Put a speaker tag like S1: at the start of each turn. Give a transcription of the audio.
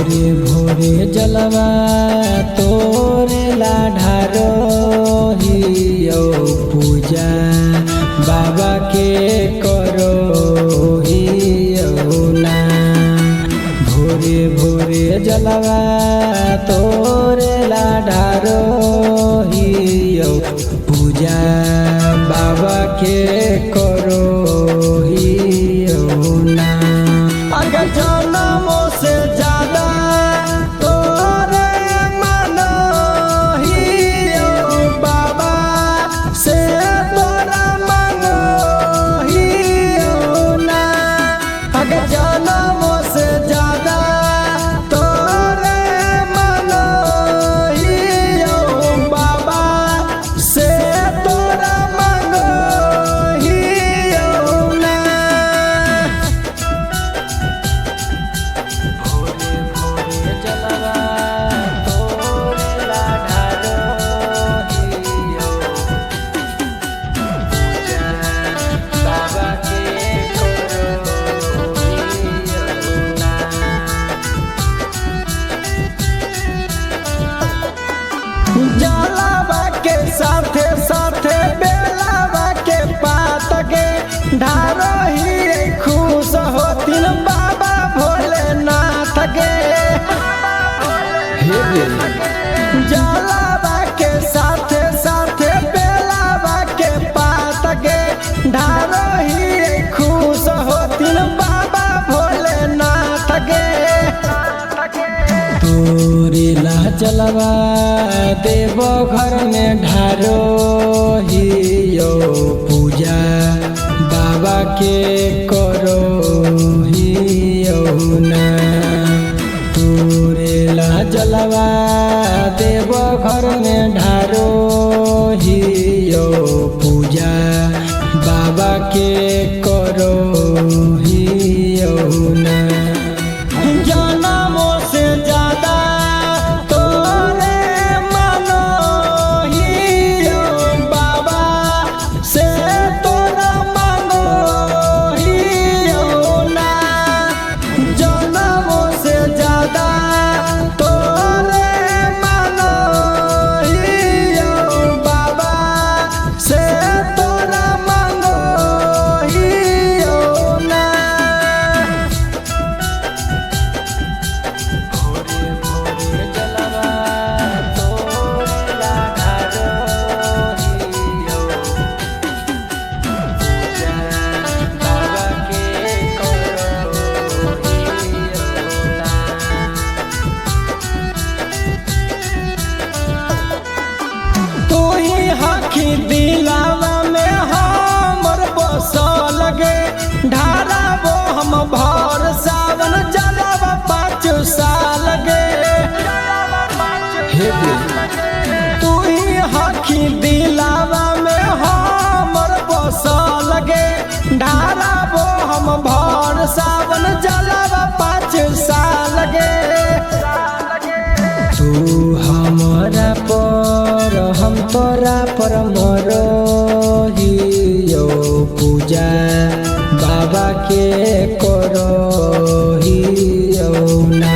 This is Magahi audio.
S1: भोरे भोरे जलवा तोरे लाढारो हियो पूजा बाबा के करो हियो ना। भोरे भोरे जलवा तोरे लाढारो हियो पूजा बाबा के करो हियो ना।
S2: अगर जनमों से ज्यादा तोरे मानो हियो बाबा से तोरा मानो हियो ना। अगर जनमों से ज्यादा तोरे मानो हियो बाबा से तोरा मानो हियो ना।
S1: भोरे भोरे जलवा तोरे लाढारो हियो पूजा बाबा के करो हियो ना।
S2: जलावा के साथे साथे बेलावा के पात के ढारो ही खुश होतिन बाबा भोलेनाथ के। जलावा के साथे साथे बेलावा के पात के ढारो ही खुश होतिन बाबा भोलेनाथ के।
S1: तोरे ला जलवा देवो घर में ढारो हियो पूजा बाबा के करो हियो ना। तोरे ला जलवा देवो घर में ढारो हियो पूजा बाबा के करो हियो ना।
S2: जनमों से ज्यादा तोरे मानो हियो बाबा से तोरा मानो हियो ना। जनमों से ज्यादा तोरे मानो हियो बाबा से तोरा मानो हियो ना।
S1: भोरे भोरे जलवा तोरे लाढारो हियो पूजा बाबा के करो हियो ना।
S2: तू ही हखी दिलावा में हमर बसल गे ढाराबो हम भर सावन जलावा 5 साल गे। तू ही हखी दिलावा में हमर बसल गे ढाराबो हम भर सावन जलावा 5 साल गे।
S1: तू हमरा पर हम तोरा पर मरो हियो पूजा बाबा के करो हियो ना।